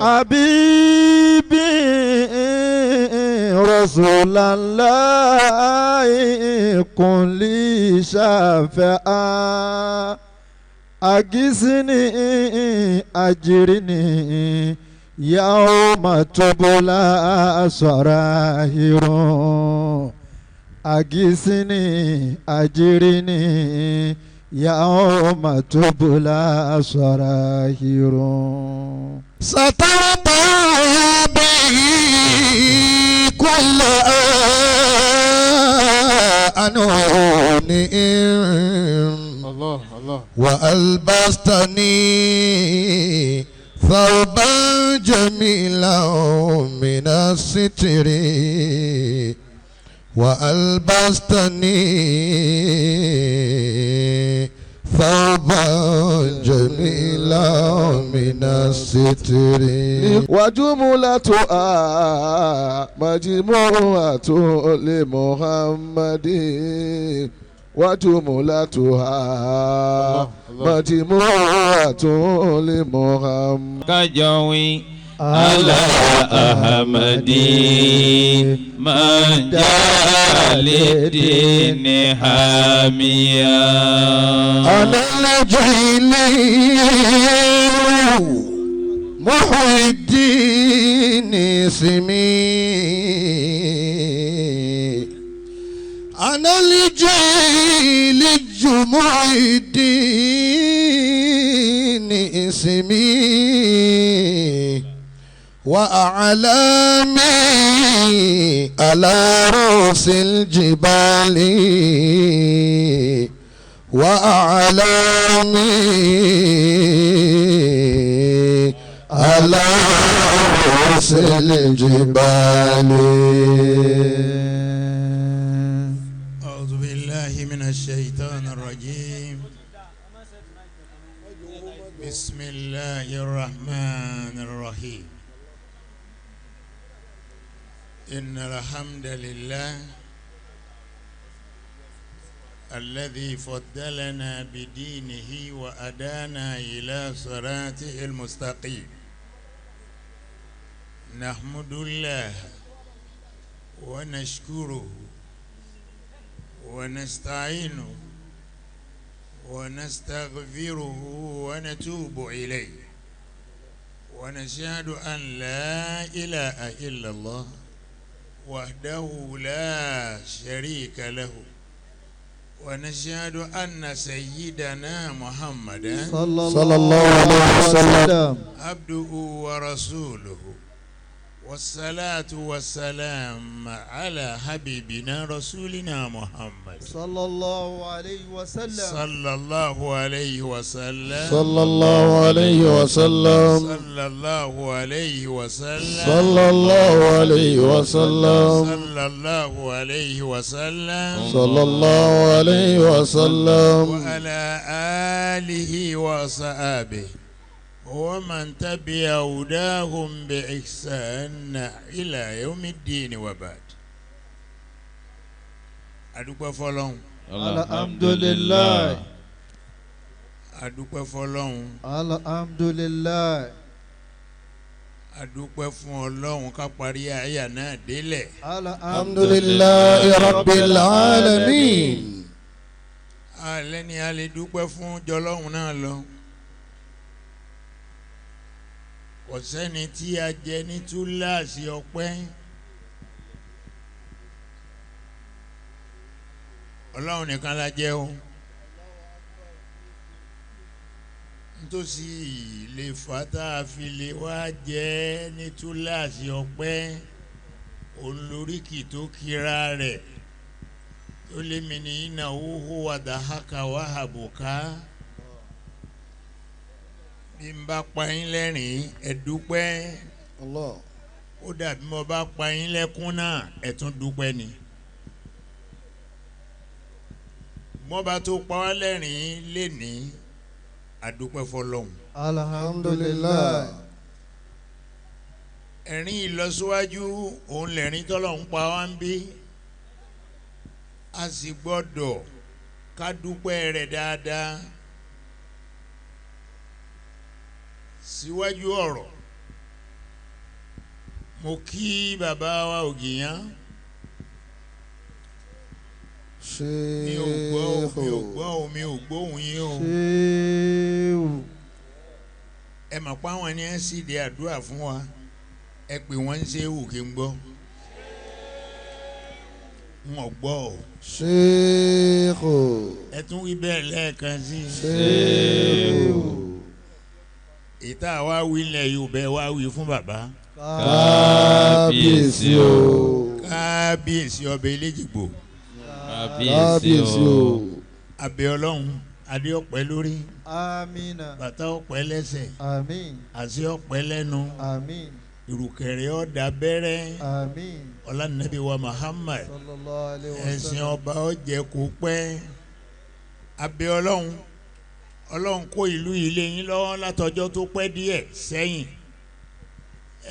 حبيبي رسول الله كن لي شافعا أغثني أجرني يوم تبلى السرائر أغثني أجرني يوم تبلى السرائر سترت به كل أنون الله الله وألبستني ثوبا جميلا من الستر وألبستني ثوبا جميلا من الستر وجملتها مجموعة لمحمد وجملتها مجموعة لمحمد كجوي على أحمدي من جاء للدين حاميا أنا الجيلي محي الدين سمي أنا الجيل محي الدين اسمي وأعلامي على رؤوس الجبال وأعلامي على رؤوس الجبال. أعوذ بالله من الشيطان الرجيم. بسم الله الرحمن الرحيم. إن الحمد لله الذي فضلنا بدينه وأدانا إلى صراطه المستقيم. نحمد الله ونشكره ونستعينه ونستغفره ونتوب إليه ونشهد أن لا إله إلا الله وحده لا شريك له ونشهد أن سيدنا محمدا صلى الله عليه وسلم عبده ورسوله والصلاة والسلام على حبيبنا رسولنا محمد صلى الله عليه وسلم صلى الله عليه وسلم صلى الله عليه وسلم صلى الله عليه وسلم صلى الله عليه وسلم صلى الله عليه وسلم صلى الله عليه وسلم وعلى آله وصحبه ومن تبع هداهم بإحسان إلى يوم الدين وبعد. Adúpẹ́ fọ́lọ́hun. Alhamdulillah. Adúpẹ́ fọ́lọ́hun. Alhamdulillah. Adúpẹ́ fún Ọlọ́hun ká parí àyà náà délẹ̀. Alhamdulillahi Rabbil Alamin. Alẹ́ ni a lè dúpẹ́ fún jọlọ́hun náà lọ. Kò sẹ́ni tí a jẹ ní túláàsì ọpẹ́. Ọlọ́run nìkan la jẹ́ o. Nítòsí lè fà tá a fi lè wá jẹ́ ní túláàsì ọpẹ́. Olóríkì tó kíra rẹ̀ tó lé mi ní ìnáwó wàdàhàkà wàhàbùká. Bí n bá pa yín lẹ́rìn-ín ẹ dúpẹ́. Ó dàbí mo bá pa yín lẹ́kún náà ẹ tún dúpẹ́ ni. Mo bá tó pa wá lẹ́rìn-ín lénìí a dúpẹ́ fọ́lọ́hun. Alhamdulillah. Ẹ̀rín ìlọsíwájú òun lẹ̀rín tọ́lọ́hun pa wá ń bí. A sì gbọ́dọ̀ ká dúpẹ́ rẹ̀ dáadáa. Síwájú ọ̀rọ̀ Mo kí bàbá wa Ògìyán. Mi ò gbọ́ o, mi ò gbọ́ o, mi ò gbóhùn yín o. Ṣéwù. Ẹ mọ̀ pé àwọn ni ẹ sì di àdúrà fún wa. Ẹ pè wọ́n ń ṣe wù kí n gbọ́. N ò gbọ́ o. Ṣéèkù. Ẹ tún wí bẹ́ẹ̀ lẹ́ẹ̀kan sí i. Ṣéèkù. Ìta wa wí ilẹ̀ Yorùbá ẹ wá wí fún bàbá. Kábíyèsí o. Kábíyèsí ọbẹ̀ Eléjìgbò. Kábíyèsí o. Abẹ́ Ọlọ́run, adé ọ̀pẹ lórí, Amina. bàtà ọ̀pẹ lẹ́sẹ̀, Àmín. àṣẹ ọ̀pẹ lẹ́nu, Àmín. ìrùkẹ̀rẹ̀ ọ̀dà bẹ́rẹ́, Àmín. ọlànàbí wa Muhammad, Sallallahu alayhi wa ẹ̀sìn sallam. ọba ọ̀jẹ̀ kò pẹ́. Abẹ́ Ọlọ́run, Ọlọ́run kó ìlú yìí lé yín lọ́wọ́ látọjọ́ tó pẹ́ díẹ̀ sẹ́yìn.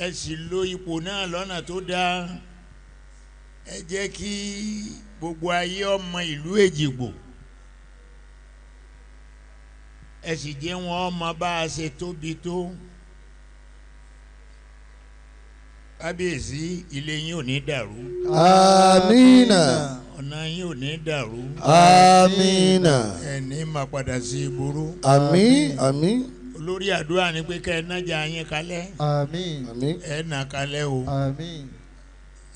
Ẹ sì lo ipò náà lọ́nà tó dáa. Ẹ jẹ́ kí gbogbo ayé ọmọ ìlú Èjìgbò. Ẹ sì jẹ́ wọn ọmọ bá a ṣe tóbi tó. Kábíyèsí, ilé yín ò ní dàrú. Amina. Ọ̀nà yín ò ní dàrú. Amina. Ẹni máa padà sí ìburú. Àmín. Àmín. Olórí àdúrà ni pé kẹ́ ẹ nájà yín kalẹ̀. Àmín. Àmín. Ẹ nà kalẹ̀ o. Àmín.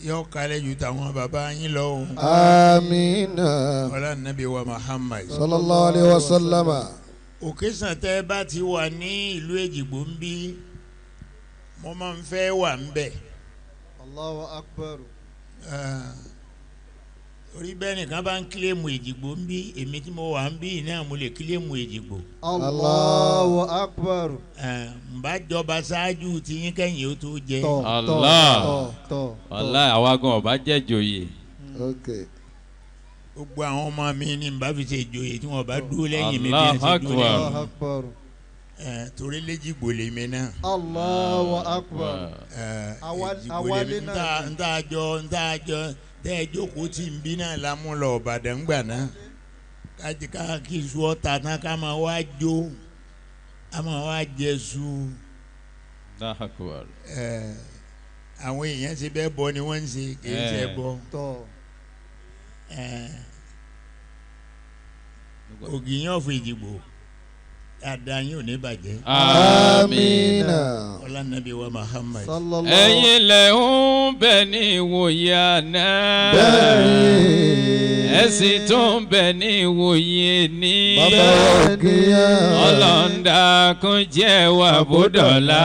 Yọ kalẹ̀ ju tàwọn bàbá yín lọ o. Amina. Ọlá nàbí wa Muhammad. Sallallahu alayhi wa sallama. Òkèsàn tẹ́ ẹ bá ti wà ní ìlú Èjìgbò ń bí, mo máa ń fẹ́ wà ń bẹ̀. Allahu akbar. Orí bẹ́ẹ̀ nìkan bá ń kílèmù Èjìgbò ń bí, èmi tí mo wà ń bí náà mo lè kílèmù Èjìgbò. Allahu akbar. N bá jọba ṣáájú tiyín kẹ́yìn ó tó jẹ. Tọ̀ tọ̀ Allah. tọ̀ tọ̀. Wàláhì àwa gan ọba jẹ́ joyè. Okay. Gbogbo àwọn ọmọ mi ni n bá fi ṣe ìjòyè tí wọn bá dúró lẹ́yìn mi bí ẹ ṣe Allahu dúró lẹ́yìn. Allahu akbar. Torí l'Éjìgbò lèmi náà. Allahu akbar. Èjìgbò Awálé lèmi náà n ta jọ n ta jọ tẹ́ ẹ jókòó tí n bí náà lámú lọ Ìbàdàn gbà náà. Kájí ká kí iṣu ọ̀tà tán ká máa wá jó, ká máa wá jẹ su. Allahu akbar. Àwọn èèyàn ṣe bẹ́ẹ̀ bọ ni wọ́n ń ṣe, kì í ṣe bọ. Tọ̀. Ògìyàn ọ̀fọ̀ Èjìgbò dáadáa yín ò ní bàjẹ́. Amina. Ọlá nàbí wa Muhammad. Sallallahu. Ẹ̀yin lẹ ń bẹ ní ìwòye àná. Bẹ́ẹ̀ni. Ẹ sì tún bẹ ní ìwòye ní. Bàbá Ògìyán. Ọlọ́ndàkùn jẹ́ wà bódọ̀lá.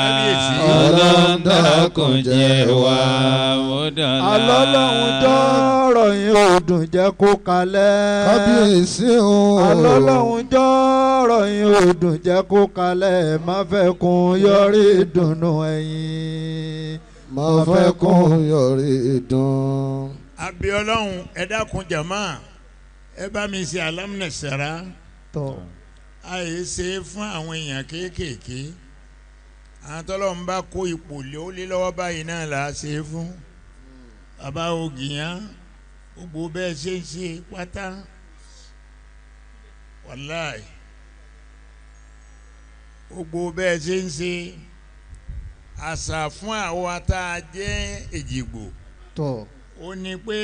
Kábíyèsí. Ọlọ́ndàkùn jẹ́ wà bódọ̀lá. Alọ́lọ́hun jọ́rọ̀ yín ò dùn jẹ́ kó kalẹ̀. Kábíyèsí o. Alọ́lọ́hun jọ́rọ̀ yín ò dùn jẹ́ kó kalẹ̀. Má fẹ́ kún yọrí ìdùnnú ẹ̀yìn. Má fẹ́ kún yọrí ìdùn. Àbí Ọlọ́run, ẹ dákun jàmá, ẹ bá mi ṣe alámùnẹ̀sẹ̀rá. Tọ̀. Àyè ṣe é fún àwọn èèyàn kéékèèké. Àwọn tọ́lọ́run bá kó ipò lé ó lé lọ́wọ́ báyìí náà là á ṣe é fún. Bàbá Ògìyán, gbogbo bẹ́ẹ̀ ṣe ń ṣe pátá. Wàláì. Gbogbo bẹ́ẹ̀ ṣe ń ṣe àṣà fún àwa tá a jẹ́ Èjìgbò. Tọ̀. Ó ní pé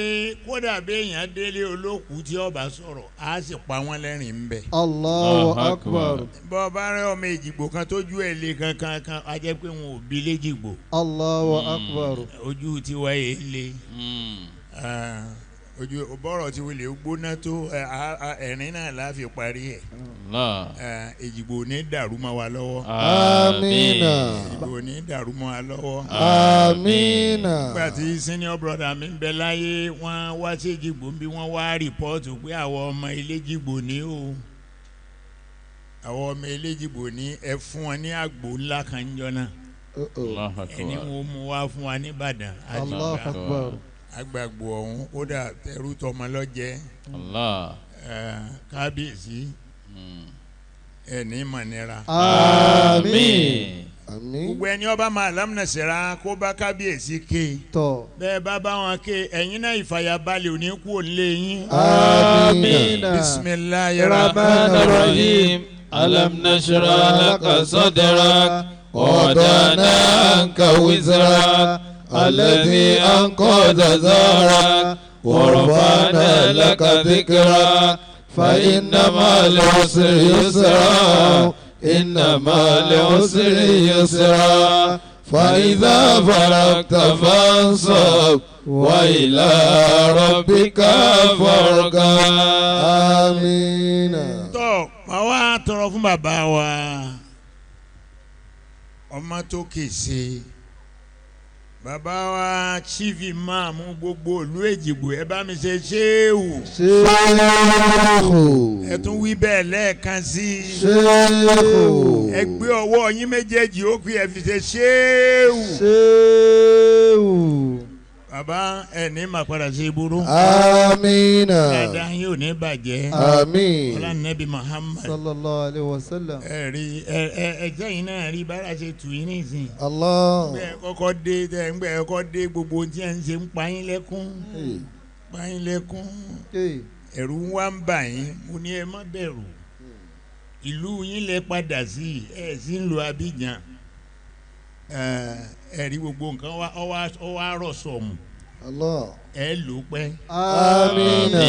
kódà béèyàn délé olókùú tí ó bá sọ̀rọ̀ á sì pa wọ́n lẹ́rìn ń bẹ̀. Allahu akbar. Bọ́ bá rẹ ọmọ Èjìgbò kan tójú ẹ̀ lé kankan kan á jẹ́ pé wọn ò bí léjìgbò. Allahu akbar. Ojú tiwa yìí le. Ojú bọ́rọ̀ ti wulẹ̀ gbóná tó ẹ̀rín náà la fi parí ẹ̀. Èjìgbò ní dàrú mọ́ wa lọ́wọ́. Amina. Èjìgbò ní dàrú mọ́ wa lọ́wọ́. Amina. Nígbà tí senior brother mi ń bẹ láyé, wọ́n wá sí Èjìgbò ń bí wọ́n wá rìpọ́ọ̀tù pé àwọn ọmọ Eléjìgbò ní o. Àwọn ọmọ Eléjìgbò ní ẹ fún wọn ní àgbò ńlá kan jọ náà. Ẹni wọn mú wá fún wa nìbàdàn. Allahu akbar. Agbàgbọ́ ọ̀hún kódà tẹrú tọmọ lọ́jẹ́. Kábíyèsí ẹni mọ̀nira. Àmín. Àmín. Gbogbo ẹni ọba máa lámùnà sẹ́ra kó bá kábíyèsí ké. Tọ̀. Bẹ́ẹ̀ bá bá wọn ké, ẹ̀yin náà ìfàyàbalẹ̀ ò ní kú òǹlé yín. Àmín. Bisimilayi Rahman Rahim. Alam nashrah laka sadrak. ووضعنا عنك وزرك الذي أنقض ظهرك ورفعنا لك ذكرك فإن مع العسر يسرا إن مع العسر يسرا فإذا فرغت فانصب وإلى ربك فارغب. آمين. Tọ́ màá wá tọrọ fún bàbá wa ọmọ tó kèsè, bàbá wa Chief Imam gbogbo ìlú Èjìgbò, ẹ bá mi ṣe ṣéwù. Ṣéèkù. Ẹ tún wí bẹ́ẹ̀ lẹ́ẹ̀kan sí i. Ṣéèkù. Ẹ gbé ọwọ́ yín méjèèjì ó kú, ẹ fi ṣe ṣéwù. Ṣéwù. Bàbá, ẹ ní màá padà sí ibùdó. Amina. Dáadáa yín ò ní bàjẹ́. Àmín. Ọlá nẹ́bí Muhammad. Sallallahu alayhi wa sallam. Ẹ rí ẹ ẹ ẹ jẹ́ yín náà rí bára ṣe tù yín nísìnyí. Allah. Gbẹ kọ́kọ́ dé tẹ ń gbẹ kọ́kọ́ dé, gbogbo ohun tí ẹ ń ṣe ń pa yín lẹ́kún, pa yín lẹ́kún. Hey. Ẹ̀rù ń wá ń bà yín. Mo ní ẹ má bẹ̀rù, ìlú yín lẹ padà sí, ẹ sì ń lo Abidjan. Ẹ rí gbogbo nǹkan wá ọ wá rọ̀ sọ̀mù. Allah. Ẹ lò pẹ́. Amina.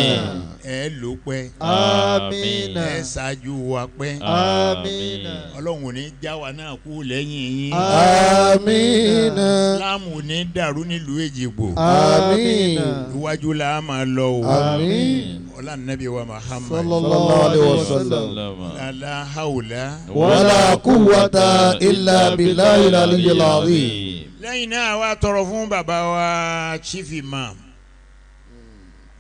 Ẹ lò pẹ́. Amina. Ẹ ṣáájú wa pẹ́. Amina. Ọlọ́run ò ní já wa náà kú lẹ́yìn yín. Amina. Islam ò ní dàrú nílùú Èjìgbò. Àmín. Iwájú la máa lọ o. Àmín. Ọlá nàbí wa Muhammad. Sallallahu alayhi wa sallam. La hawla. Wala quwwata illa billahi al-aliyyil azim. Lẹ́yìn náà, wá tọrọ fún bàbá wa Chief Imam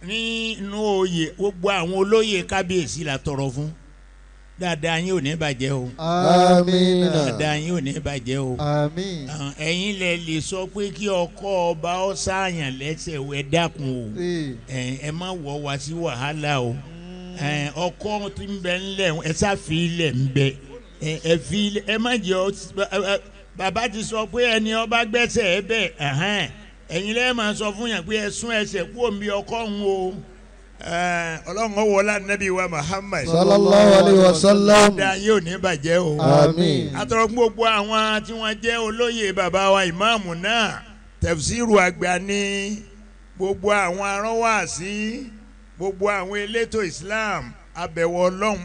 nínú oyè, gbogbo àwọn olóyè kábíyèsí la tọrọ fún. Dáadáa yín ò ní bàjẹ́ o. Amina. Dáadáa yín ò ní bàjẹ́ o. Àmín. Ẹ̀yin lẹ lè sọ pé kí ọkọ ọba ọ sáàyàn lẹ́sẹ̀, ẹ dákun o. Ee. Ẹ má wọ̀ wá sí wàhálà o. Ọkọ tí ń bẹ ńlẹ̀, ẹ sáfi ilẹ̀ ń bẹ, ẹ fi ilẹ̀, ẹ má jẹ́ ọ. Bàbá ti sọ pé ẹni ọba gbẹ́sẹ̀ ẹ bẹ̀ ẹ̀hẹ́n, ẹ̀yin lẹ́ẹ̀ máa sọ fún yàn pé ẹ sún ẹsẹ̀ kú omi ọkọ ń o. Ọlọ́run ọwọ́lá nàbí wa Muhammad. Sallallahu alayhi wa sallam. Dáa yóò ní bàjẹ́ o. Àmín. Atọ́rọ gbogbo àwọn tí wọ́n jẹ́ olóyè bàbá wa ìmáàmù náà, tẹ̀fsíìrù àgbà ní gbogbo àwọn arọ́wàsí, gbogbo àwọn elétò Islam, abẹ̀wò Ọlọ́run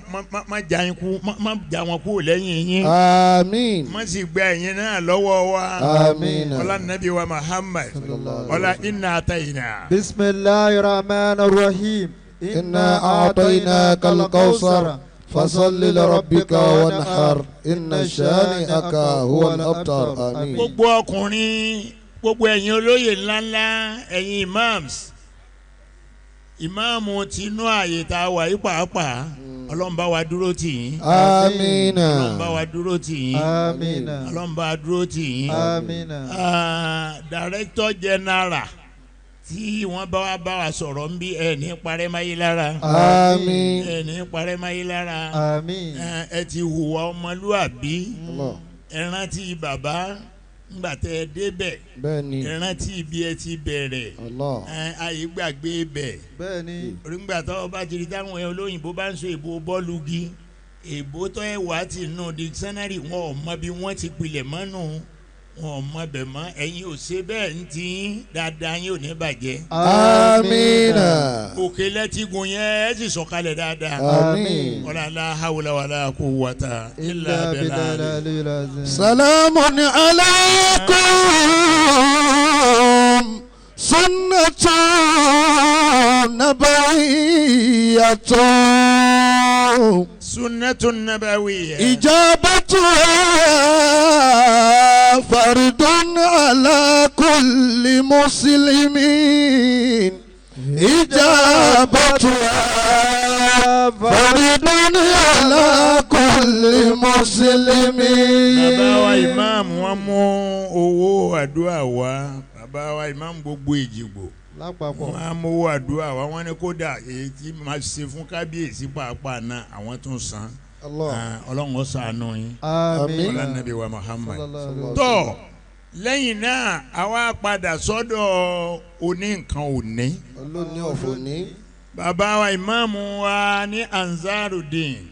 má já yín kú, má já wọn kú lẹ́yìn yín. Àmín. Má sì gba ẹ̀yin náà lọ́wọ́ wa. Àmín. Ọlá nàbí wa Muhammad, ọlá inna atayina. Bismillahir Rahmanir Rahim. إنا أعطيناك الكوثر فصل لربك وانحر إن شانئك هو الأبتر. آمين. Gbogbo ọkùnrin, gbogbo ẹ̀yin olóyè ńláńlá, ẹ̀yin imams, ìmáàmù tinú ààyè tá a wà yí pàápàá, Ọlọ́run bá wa dúró tì yín. آمين. Ọlọ́run bá wa dúró tì yín. Amina. Ọlọ́run bá wa dúró tì yín. Amina. Director general tí wọ́n bá wa sọ̀rọ̀ ń bí, ẹ̀ ní parẹ́ máyé lára. آمين. Ẹ̀ ní parẹ́ máyé lára. Àmín. Ẹ ti hùwà ọmọlúàbí. Allah. Ẹ rántí bàbá ńgbà tẹ ẹ débẹ̀. Bẹ́ẹ̀ni. Ẹ rántí ibi ẹ ti bẹ̀rẹ̀. Allah. Ẹ àyè gbàgbé bẹ̀. Bẹ́ẹ̀ni. Orígbà tó bá ti rí táwọn olóyìnbó bá ń sọ èbó bọ́ọ̀lù gi, èbó tó ẹ wá ti nù dictionary, wọn ò mọ bí wọ́n ti pilẹ̀ mọ́nù, wọn ò mọ bẹ̀ mọ́. Ẹ̀yin ò ṣe bẹ́ẹ̀ ń tí dáadáa yín ò ní bàjẹ́. آمين. Òkè lẹ́tìgùn yẹn, ẹ sì sọ̀kalẹ̀ dáadáa. آمين. Wala la hawla wala quwwata illa Illa billah. billahi al-azim. سلام عليكم سنة نبوية Sunnatun nabawiyya. إجابتها فرض على كل مسلم، إجابتها فرض على كل مسلم. Bàbá wa ìmáàmù, wọn mú owó àdúrà wá. Bàbá wa ìmáàmù gbogbo Èjìgbò, Lápapọ̀. wọn á mú owó àdúrà wá. Wọn ní kódà èyí tí máa ṣe fún kábíyèsí pàápàá náà, àwọn tún san. Allah. Ọlọ́run ó ṣàánú yín. Àmín. Ọlá nàbí wa Muhammad. Sallallahu alaihi wasallam. Tọ́ lẹ́yìn náà, àwa padà sọ́dọ̀ oní nǹkan òní. Olóní ọ̀fọ̀ ní. Bàbá wa ìmáàmù wa ní Ansarudeen.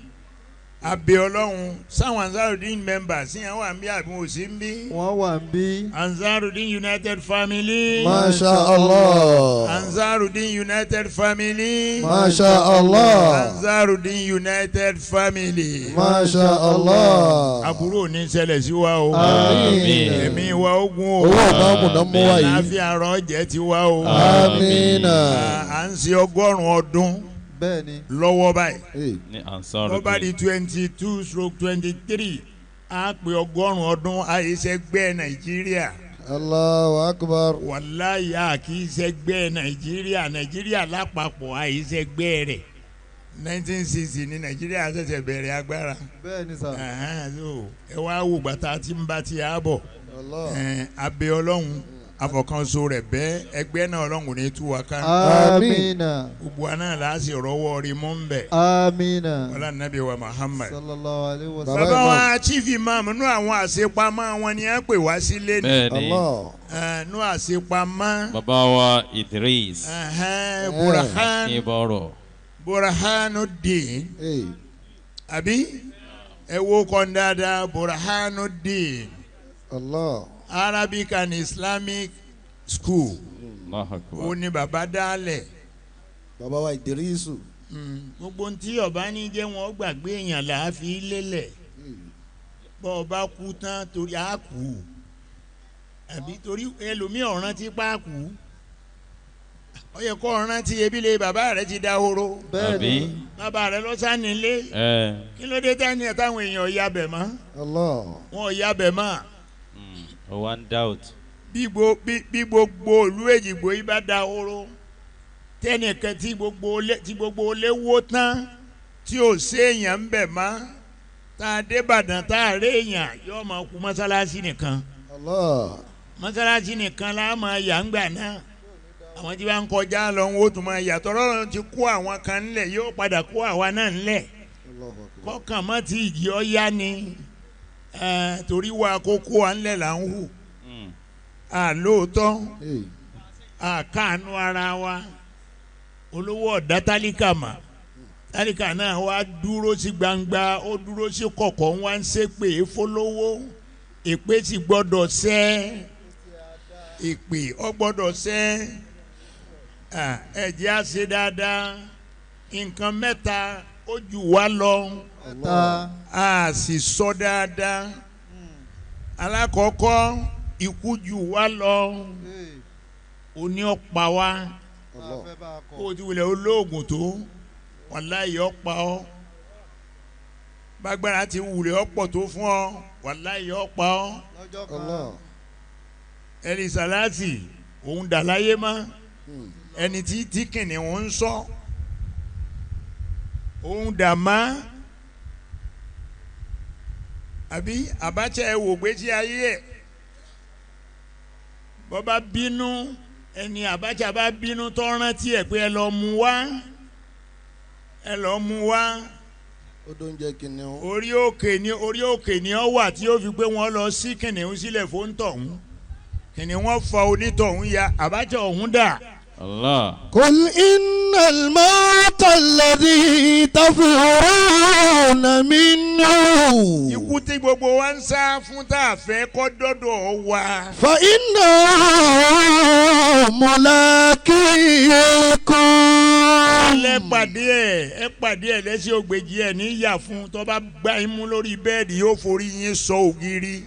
Abẹ́ Ọlọ́run sáwọn Ansarudeen members yẹn wà ń bí àbí wọn ò sí ń bí. Wọ́n wà ń bí. Ansarudeen United Family. Masha Allah. Ansarudeen United Family. Masha Allah. Ansarudeen United Family. Masha Allah. Àbúrò ò ní ṣẹlẹ̀ sí wa o. Àmín. Ẹ̀mí wa ogun o. Owó ìmáàmù náà mú wá yìí. Àlàáfíà rọ̀ jẹ́ ti wa o. Amina. À ń ṣe 100 ọdún Bẹ́ẹ̀ ni. lọ́wọ́ báyìí. Ní Tó bá di Ansarudeen. 22/23 á pé 100 ọdún àìsẹ́gbẹ́ Nàìjíríà. Allahu akbar. Wàláyà kì í ṣẹgbẹ́ Nàìjíríà. Nàìjíríà lápapọ̀ àìsẹ́gbẹ́ rẹ̀. 1960 ní Nàìjíríà ṣẹ̀ṣẹ̀ bẹ̀rẹ̀ agbára. Bẹ́ẹ̀ ni sà. Ẹ̀hẹ́n, so, ẹ wá wò gbàtà tí ń bá ti á bọ̀. Allah. Abẹ́ Ọlọ́run afọkànso rẹ̀ bẹ́ẹ̀ ẹgbẹ́ náà Ọlọ́run kò ní tú wa ká. Amina. Gbogbo wa náà là á sì rọ́wọ́ rí mú ń bẹ̀. Amina. Wọlá nàbí wa Muhammad. Sallallahu alayhi wa Bàbá sallam. Bàbá wa Chief Imam nú àwọn àṣepamọ́ wọn ni à ń pè wá sílé ni. Bẹ́ẹ̀ ni. Allah. Nú àṣepamọ́. Bàbá wa Idris. Burhan Iboro. Burhanuddin. Hey. Àbí ẹ wo kọ́ dáadáa Burhanuddin. Allah. Arabic and Islamic School. Allahu Akbar. Ó ní bàbá dálẹ̀. Bàbá wa Ìdírísù. Gbogbo ntí ọba ní jẹ́ wọn gbàgbé èèyàn là á fi lélẹ̀. Bọ́ ọba kú tán torí á kú. Àbí torí ẹlòmíì ọ̀ràn ti pa kú. Ó yẹ kó ọ̀ràn tí ebílẹ̀ bàbá rẹ̀ ti dahoro. Bẹ́ẹ̀ ni. Àbí? Bàbá rẹ̀ lọ́sàn-án-nílé. Kí ló dé tẹ́ni ẹ̀ táwọn èèyàn ò yabẹ̀ mọ́? Allah. Wọn ò yabẹ̀ mọ́. One doubt. Bí gbogbo ìlú Èjìgbò yìí bá dahoro tẹ́nìkan tí gbogbo ilé wó tán tí ò séèyàn ń bẹ̀ mọ́ tá a dé Ìbàdàn tá a rí èèyàn yóò máa kú mọ́sálásí nìkan. Allah. Mọ́sálásí nìkan la máa yà ń gbà náà. Àwọn tí wọ́n ń kọjá lọ wọn ó tún máa yàtọ̀ lọ́rùn ti kó àwọn kan ńlẹ̀ yóò padà kó àwa náà ńlẹ̀. Allahu akbar. Kọ́kàn mọ́ ti ìjì ọ́ yá ni torí wa kókó wa ńlẹ̀ là ń hù. Àlóòótọ́ àkáànú ara wa olówó ọ̀dá tálíkà mà tálíkà náà wá dúró sí gbangba ó dúró sí kọ̀kọ̀ wá ń ṣépè fọlọ́wọ́ èpè sì gbọ́dọ̀ ṣẹ́ èpè ó gbọ́dọ̀ ṣẹ́ ẹ jẹ́ á ṣe dáadáa nǹkan mẹ́ta ó jù wá lọ a sì sọ dáadáa alákọ̀ọ́kọ́ ikú jù wá lọ oní ọ̀pá wa kó o ti wulẹ̀ olóògùn tó wàláyé ọ̀pá ọ́ bágbára ti wulẹ̀ ọ̀pọ̀ tó fún ọ wàláyé ọ̀pá ọ́ ẹni sàláàtì òun dà láyé mọ́ ẹni tí kìnìún ń sọ òun dà má àbí Abacha ẹ wò gbé tí ayé ẹ bọ́ bá bínú ẹni Abacha bá bínú tó rántí ẹ pé ẹ lọ mú wá ẹ lọ mú wá ó dóúnjẹ kìnìún. orí òkè ni ó wà tí ó fi pé wọ́n lọ sí kìnìún sílẹ̀ fún tọ̀hún kìnìún wọn fa onítọ̀hún ya Abacha ọ̀hún dà. Allah. قل إن الموت الذي تفرون منه. Ikú tí gbogbo wa ń sá fún tá a fẹ́ kó dọ́dọ̀ wa. فإنه ملاقيكم. Ẹ pàdé ẹ pàdé ẹ lẹ́sìn ògbèjì ẹ níyà fún tó bá gbá yín mú lórí bẹ́ẹ̀dì yóò forí yín sọ ògiri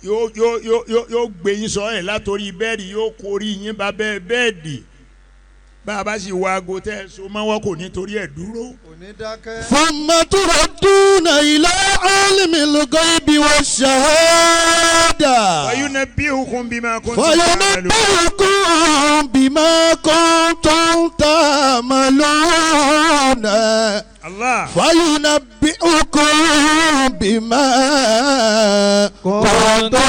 yóò gbé yín sọ ẹ̀ látòrí bẹ́ẹ̀dì yóò korí yín bá bẹ́ẹ̀dì bá a bá sì wọ aago tẹ́ ẹ so mọ́wọ́ kò ní torí ẹ̀ dúró. Kò ní dákẹ́. ثم تردون إلى عالم الغيب والشهادة. فينبئكم بما كنتم تعملون. فينبئكم بما كنتم تعملون. Allah. فينبئكم بما كنتم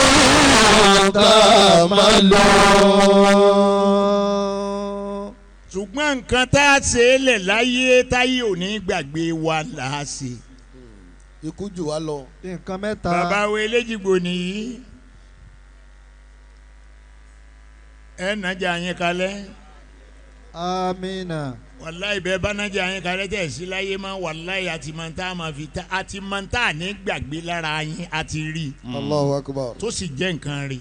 تعملون. Ṣùgbọ́n nǹkan tá a ṣe é lẹ̀ láyé táyé ò ní gbàgbé wa là á ṣe. Ikú jù wá lọ. Nǹkan mẹ́ta. Bàbá wo eléjìgbò nìyí ẹ nàjà yín kalẹ̀. Amina. Wàláyé bẹ́ẹ̀ bánájà yín kárẹ́ tẹ̀ sí láyé mọ́ wàláyé àti mọ̀ntá máa fi tá àti mọ̀ntá ní gbàgbé lára yín àti rí i Allahu akbar. tó sì jẹ́ nǹkan rí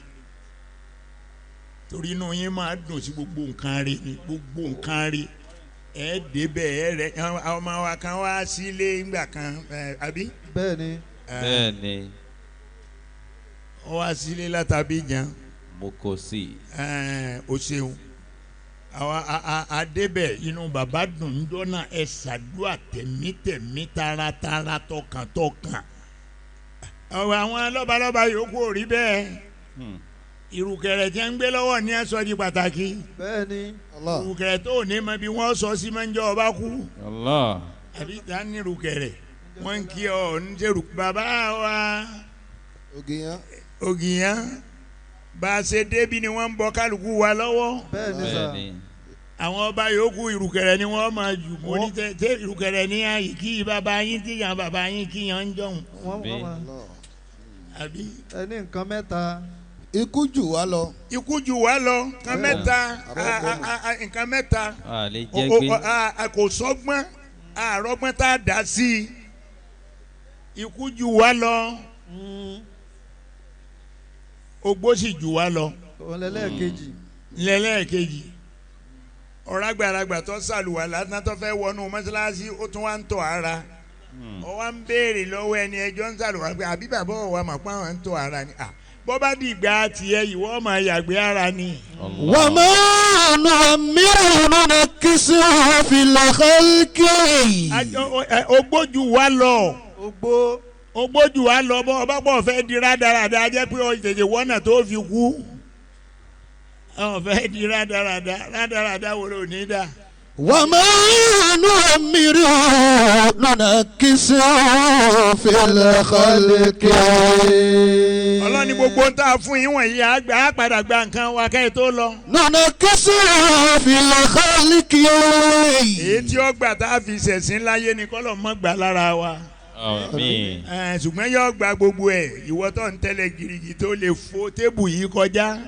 torí inú yín máa dùn sí gbogbo nǹkan rí ni gbogbo nǹkan rí ẹ débẹ̀ ẹ rẹ àwọn ọmọ wa kan wá sílé ńgbà kan ẹ àbí bẹ́ẹ̀ ni Bẹ́ẹ̀ ni. wọ́n wá sílé látàbí jan Mo kò sí. ẹ o ṣeun àwa adébẹ̀ inú bàbá dùn ń dọ́nà ẹ ṣàdúrà tẹ̀mítẹ̀mí taratara tọkàntọkàn àwọn lọ́balọ́ba yòókù ò rí bẹ́ẹ̀ ìrùkẹ̀rẹ̀ tí ń gbé lọ́wọ́ ní ẹ sọ di pàtàkì bẹ́ẹ̀ ni Allah. ìrùkẹ̀rẹ̀ tó ní mọ bí wọ́n sọ sí máa ń jọ ọba kú Allah. àbí ta ní ìrùkẹ̀rẹ̀ wọ́n ń kí ọ ń ṣerù bàbá wa Ògìyàn. Ògìyàn bá a ṣe débi ni wọ́n ń bọ kálukú wa lọ́wọ́ bẹ́ẹ̀ ni sà Bẹ́ẹ̀ ni. àwọn ọba yòókù ìrùkẹ̀rẹ̀ ni wọ́n máa jù mọ́ ní tẹ tẹ ìrùkẹ̀rẹ̀ ní àyè kí bàbá yín tí yàn bàbá yín kí yàn ń jọ̀hún wọ́n wọ́n máa Allah. àbí. ẹni nǹkan mẹ́ta Ikú jù wá lọ. Ikú jù wá lọ nǹkan mẹ́ta nǹkan mẹ́ta A lè jẹ́ gbé. kò sọ́gbọ́n àrọ́gbọ́n tá a dá sí i ikú jù wá lọ ogbó sì jù wá lọ òun lẹ́lẹ́kejì lẹ́lẹ́kejì ọ̀rá gbàràgbà tó sàlùwà lásán tó fẹ́ wọnú mọ́ṣáláṣí ó tún wá ń tọ̀ ara ó wá ń béèrè lọ́wọ́ ẹni ẹjọ́ ń sàlùwà pé àbí bàbá òwa mà pa àwọn ń tọ̀ ara ni bọ́ bá dìgbà tiẹ̀ ìwọ máa yàgbé ara ni. وما نعمره ننكسه في الخلق Ogbójú wa lọ ogbó ogbójú wa lọ bọ́ ọba pọ̀ fẹ́ di rádaràda jẹ́ pé ọ tètè wọ́nà tó fi kú ọ fẹ́ di rádaràda rádaràda wo ló ní dá. وما نعمره ننكسه في الخلق Ọlọ́ni gbogbo ń tà fún yín wọ̀nyí á padà gba nǹkan wa kẹ́ ẹ tó lọ. ننكسه في الخلق Èyí tí ó gbà tá a fi ṣẹ̀sìn láyé ni kọ́lọ̀ mọ́ gbà lára wa. Àmín. Ṣùgbọ́n yóò gba gbogbo ẹ̀ ìwọ tó ń tẹ́lẹ̀ girigi tó lè fo tébù yìí kọjá.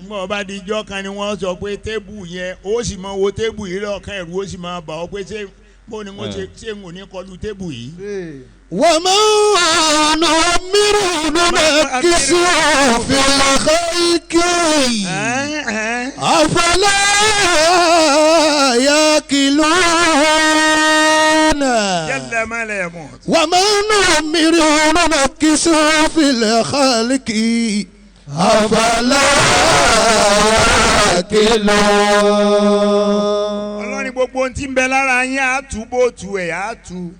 Ngbọ́n bá di ijọ́ kan ni wọ́n sọ pé tébù yẹn ó sì máa wo tébù yìí lọ́ọ̀kan ẹ̀rù ó sì máa bà ọ́ pé ṣé bó ni wọ́n ṣe ṣé n ò ní kọlu tébù yìí. وما نعمره ننكسه في الخلق أفلا يأكلون Jalla ma la yamut. وما نعمره ننكسه في الخلق أفلا يأكلون Ọlọ́ni gbogbo ohun tí ń bẹ lára yín á tú bó tu ẹ̀ á tú.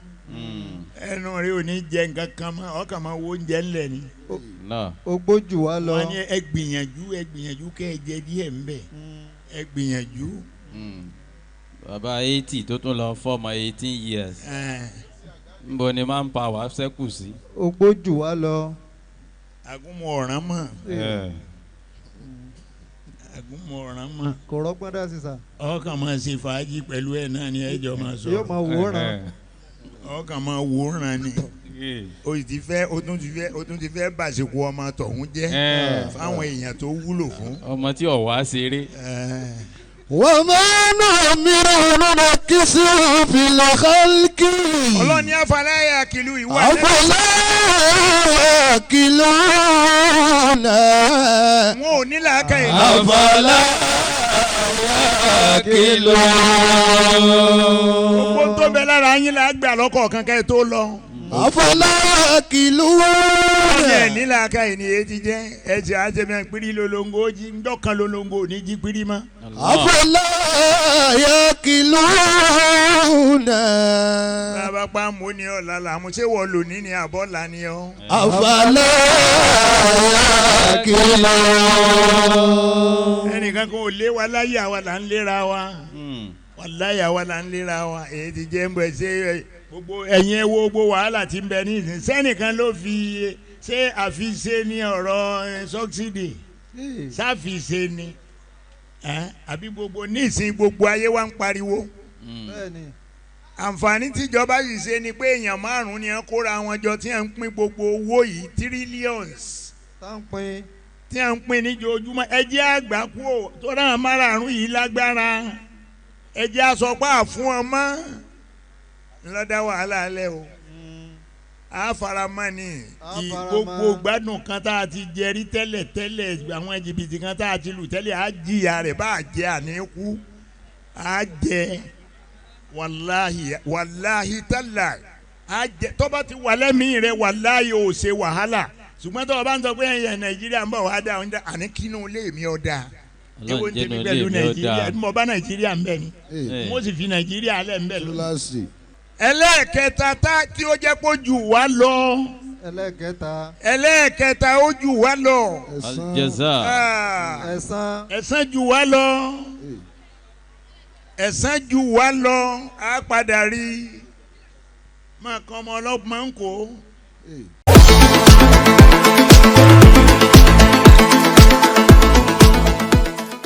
Ẹnu rẹ ò ní jẹ nǹkan kan mọ́ ọkàn máa wo oúnjẹ ńlẹ̀ ni. Allah. ogbó jù wá lọ Wọ́n ní ẹ gbìyànjú ẹ gbìyànjú kẹ́ ẹ jẹ díẹ̀ ńbẹ̀ ẹ gbìyànjú. Bàbá 80 tó tún lọ fọ́mọ 18 years. Nbo ni máa ń pa wá sẹ́kù sí. ogbó jù wá lọ Àgúnmu ọ̀ràn mọ̀ àgúnmu ọ̀ràn mọ̀ kò rọ́gbọ́n dá sí sà ọkàn máa ṣe fàájì pẹ̀lú ẹ̀ náà ni ẹjọ́ máa yóò sọ̀rọ̀ máa wòran ọkàn máa wòran ni o sì ti fẹ́ o tún ti fẹ́ o tún ti fẹ́ bàṣekú ọmọ tọ̀hún jẹ́ fáwọn èèyàn tó wúlò fún. Ọmọ tí ò wá ṣeré. وما نعمره ننكسه في الخلق Ọlọ́ni afáláyà kìlú ìwà أفلا يأكلون wọn ò ní làákàyè. أفلا Gbogbo يأكلون tó bẹ lára yín là á gbà lọ́kọ̀ọ̀kan kẹ́ ẹ tó lọ. أفلا يأكلون Ọ̀nà ẹ̀ ní làákàyè ni èyí ti jẹ́ ẹ̀sìn àjẹmí pírí lolongo jí ńdọ́kan lolongo ò ní jí pírí mọ́. أفلا يأكلون Bàbá pa mú ni ọ̀la làmú ṣé wọ́n lò ní ni àbọ̀ là ni ọ́. أفلا يأكلون Ẹnìkan kan ò lé wa láyé àwa là ń léra wa. Wàláyé àwa là ń léra wa. Èyí ti jẹ́ ń bẹ̀ ṣé gbogbo ẹ̀yin ẹ wo gbogbo wàhálà tí ń bẹ ní ìsìn. Sẹ́nìkan ló fi ṣé àfiṣe ní ọ̀rọ̀ sọ́ksìdì ṣàfiṣe ni. Àbí gbogbo nísìn gbogbo ayé wa ń pariwo. bẹ́ẹ̀ ni Àǹfààní tíjọba yìí ṣe ni pé èèyàn márùn-ún ni wọ́n kóra wọn jọ tí wọ́n ń pín gbogbo owó yìí trillions tá ń pín tí à ń pín níjoojúmọ́ ẹ jẹ́ àgbà kú ò tó ráhùn márààrún yìí lágbára Ẹ jẹ́ àsọpá fún ọmọ ńlọ́dá wàhálà alẹ́ o. Àfaramọ́ ni. A faramọ́. Gbogbo gbádùn kan tá a ti jẹ rí tẹ́lẹ̀ tẹ́lẹ̀, àwọn jìbìtì kan tá a ti lù tẹ́lẹ̀, á jìyà rẹ̀ bá a jẹ àní kú, á jẹ, wàláhì wàláhì tálà, á jẹ. Tó bá ti wà lẹ́mìí rẹ̀, wàláhì ò ṣe wàhálà. Ṣùgbọ́n tó o bá ń sọ pé ẹ̀yẹ Nàìjíríà ń bọ̀ wá dá oúnjẹ, àní kínú ilé mi ọ̀ dáa. Èwo Ọlọ́run ń tẹ̀mí jẹ́nu pẹ̀lú ilé mi ó Nàìjíríà? dáa. Mo bá Nàìjíríà ń bẹ̀ ni, Eh. mo sì fi Nàìjíríà lẹ̀ ń bẹ̀ lónìí. Túláàsì. Ẹlẹ́ẹ̀kẹta tá tí ó jẹ́ kó jù wá lọ. Ẹlẹ́kẹta. Ẹlẹ́ẹ̀kẹta, ó jù wá lọ. Ẹ̀san. Aljaza. Ah, Ẹ̀san. ẹ̀san jù wá lọ, ẹ̀san jù wá lọ. Á padà rí máa kan ọmọ ọlọ́pàá ń kó.